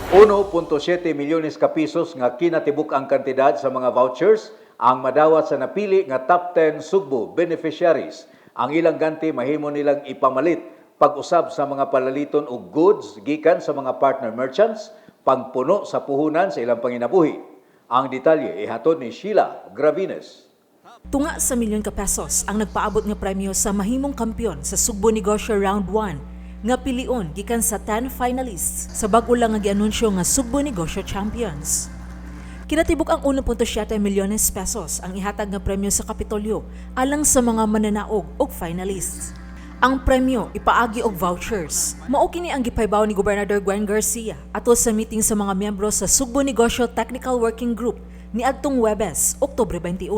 1.7 milyones ka pesos nga kinatibuk ang kantidad sa mga vouchers ang madawat sa napili nga top 10 Sugbo beneficiaries. Ang ilang ganti mahimo nilang ipamalit pag-usab sa mga palaliton og goods gikan sa mga partner merchants pangpuno sa puhunan sa ilang panginabuhi. Ang detalye ihatod ni Sheila Gravines. Tunga sa milyon ka pesos ang nagpaabot nga premyo sa mahimong kampiyon sa Sugbo Negosyo Round 1 nga pilion gikan sa 10 finalists sa bag-o lang nga gianunsyo nga Sugbo Negosyo Champions. Kinatibuk ang 1.7 milyones pesos ang ihatag nga premyo sa Kapitolyo alang sa mga mananaog og finalists. Ang premyo ipaagi og vouchers. Mao kini ang gipaybaw ni Gobernador Gwen Garcia ato sa meeting sa mga miyembro sa Sugbo Negosyo Technical Working Group niadtong Webes, Oktubre 21.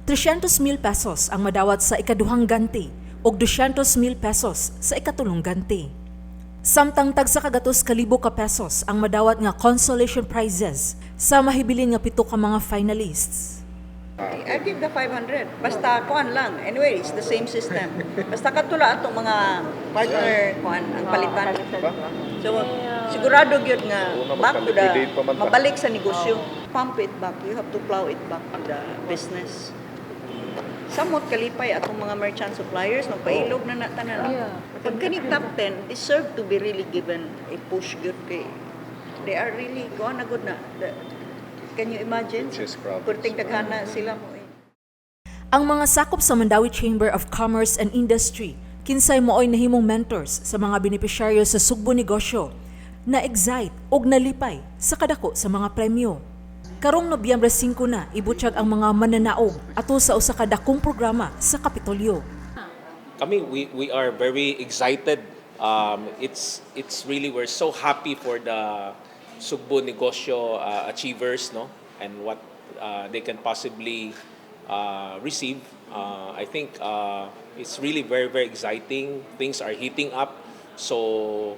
300 mil pesos ang madawat sa ikaduhang ganti ug 200 mil pesos sa ikatulong ganti. Samtang tagsa kagatos kalibo ka pesos ang madawat nga consolation prizes sa mahibilin nga pito ka mga finalists. I give the 500. Basta kuan lang. Anyway, it's the same system. Basta katula atong mga partner kuan ang palitan. So sigurado gyud nga back to the Mag-liquidate pa man ta. Mabalik sa negosyo. Pump it back. You have to plow it back to the business. Samot kalipay atong mga merchant suppliers, magpailog na na tanan. Pag kani top 10 deserve to be really given a push gyud kay they are really kuan na good na. Can you imagine? Richest province. Perting daghana sila mo eh. Ang mga sakop sa Mandaue Chamber of Commerce and Industry, kinsay mooy nahimong mentors sa mga benepisyaryo sa Sugbo Negosyo, na-excite ug nalipay sa kadako sa mga premyo. Karong Nobyembre 5 na ibutyag ang mga mananaog ato sa usa ka dakong programa sa Kapitolyo. Kami, we are very excited. It's really, we're so happy for the Sugbo Negosyo achievers, no, and what they can possibly receive. I think it's really very, very exciting. Things are heating up, so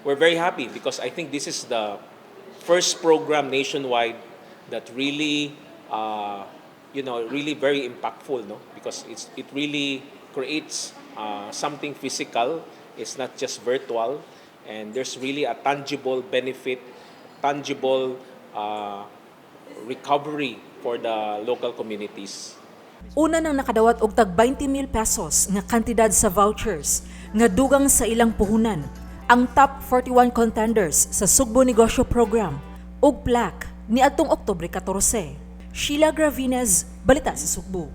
we're very happy because I think this is the first program nationwide that really really very impactful, no, because it really creates something physical. It's not just virtual, and there's really a tangible benefit, tangible recovery for the local communities. Una nang nakadawat og tag 20 mil pesos nga kantidad sa vouchers nga dugang sa ilang puhunan ang top 41 contenders sa Sugbo Negosyo Program ug plaque niadtong Oktubre 14. Sheila Gravines, Balita sa Sugbo.